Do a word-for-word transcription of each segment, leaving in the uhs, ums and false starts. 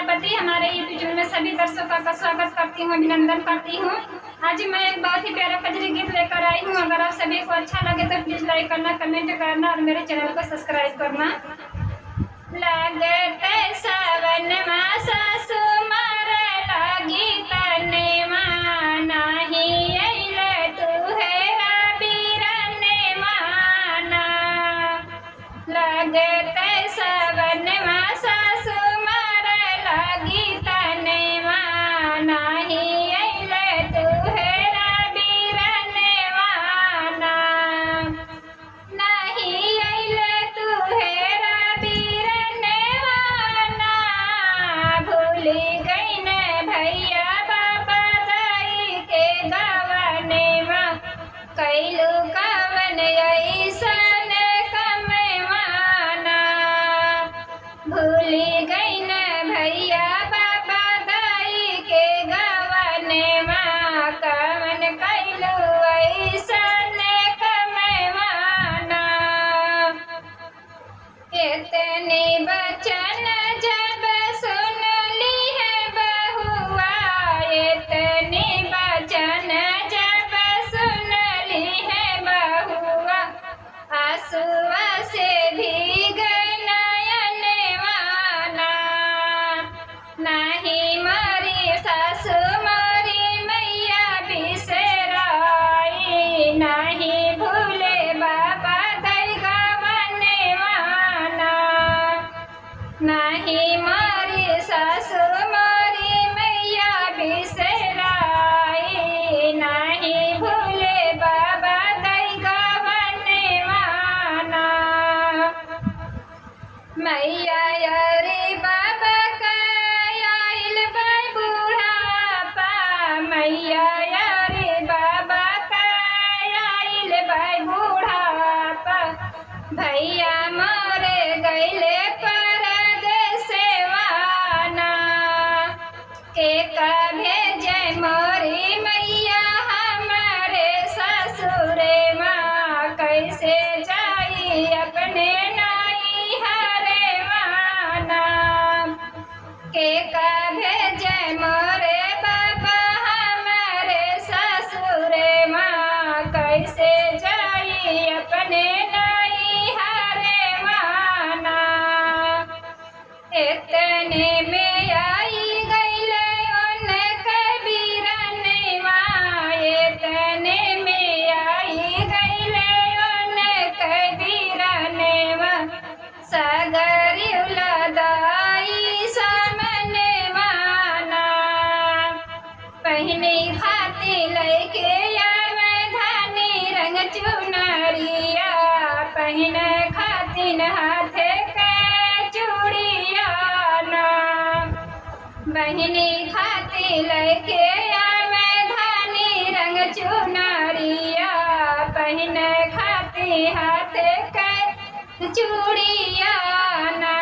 पति हमारे YouTube चैनल में सभी दर्शकों का स्वागत करती हूँ, अभिनंदन करती हूँ। आज मैं एक बहुत ही प्यारा कजरी गीत लेकर आई हूँ। अगर आप सभी को अच्छा लगे तो please like करना, comment करना और मेरे चैनल को subscribe करना। लागत सावन मा सासु मार लागी तनेमा, नाही अइल तू हेरा बीरनेमा ना। लागत सावन मा सासु मार लागी तनेमा, नाही अइल तू हेरा बीरनेमा ना। नाही अइल तू हेरा बीरनेमा ना। भूली गइन भइया बाबा दाई के गवनेमा, कइलू कवन अइसन कमवा ना। भूली गइन भइया बाबा दाई के गवनेमा, कवन कइलू अइसन कमवा ना। एतने बचन जब सुनली है बहुआ, एतने बचन जब सुनली है बहुआ, आंसुआ से भीग नयनवा ना। नाही मोरी सासु मोरी मइया बिसराई, नाही भूले बाबा दाई गवनेमा ना। नाही मोरी सासु मोरी मइया बिसराई, नाही भूले बाबा दाई गवनेमा ना। मइया अउरी बाबा का आइल बा बुढ़ापा, मइया अउरी बाबा का आइल बा बुढ़ापा, भइया मोरे गइले परदेसवा ना। के का भेजे मोरी मइया हमरे ससुरेमा, कइसे जाई अपने नइहरेमा ना। के का भेजे मोरे बाबा हमरे ससुरेमा, कइसे जाई अपने नइहरेमा ना। एतने में आई गइले उनके बीरनेमा, एतने में आई गइले उनके बीरनेमा, सगरी उलदाई सामनेमा ना। पहिने खातिर लइके आवे धानी रंग चुनरिया, पहिने खातिर हाथे के चूड़िया ना। बहिनी खातिर लइके आवे धानी रंग चुनरिया, पहिने खातिर हाथे के चूड़िया ना।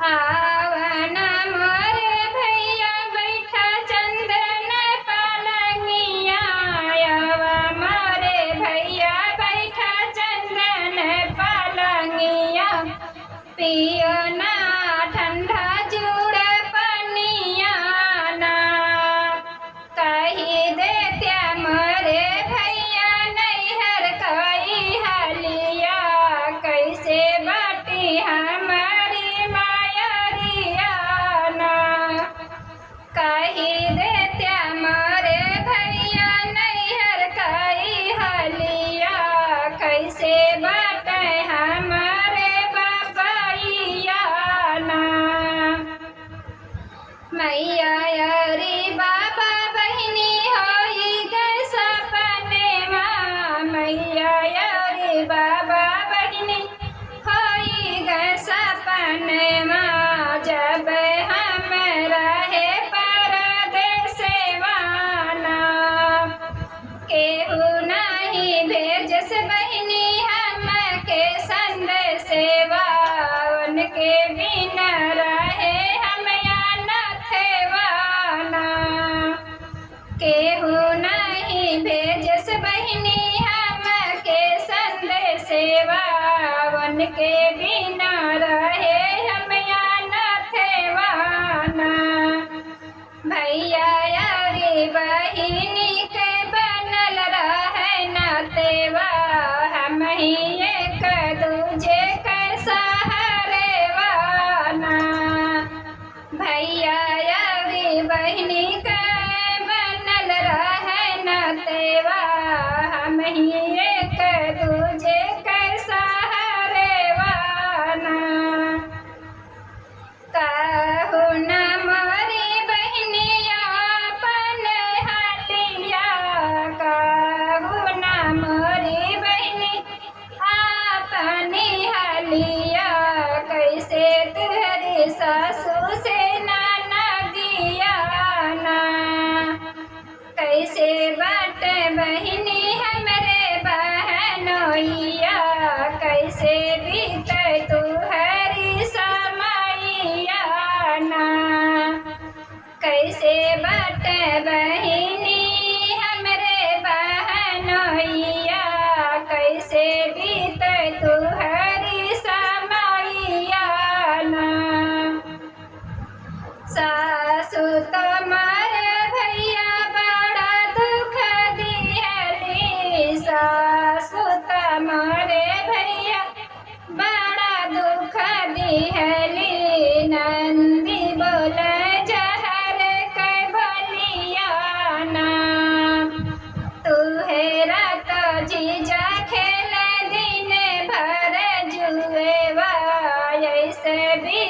आवा ना मोरे भइया बइठा चंदन पलंगिया, आवा मोरे भइया बइठा चंदन पलंगिया, पियो ना ठंडा जुड़ पनिया ना। कहि देत्या मोरे भइया नइहर कई हलिया, कइसे बाटी हमरी मयरिया ना। कहि देत्या मोरे भइया नइहर कई हलिया, कइसे बाटे हमरे बबइया ना। मइया अउरी बाबा बहिनी होई गए सपनेमा, मइया अउरी बाबा बहिनी होई गए सपनेमा, जब हम रहे परदेसवा ना। केहू नाही भेजस बहिनी हमके संदेसवा, उनके बिना रहे हम अनाथवा ना। केहू नाही भेजस बहिनी हमके संदेसवा, उनके बिना रहे हम अनाथवा हली नंदी बोले जहर के बलियाना। तू हेरा तो जीजा खेल दिन भर जुएवा, ऐसे भी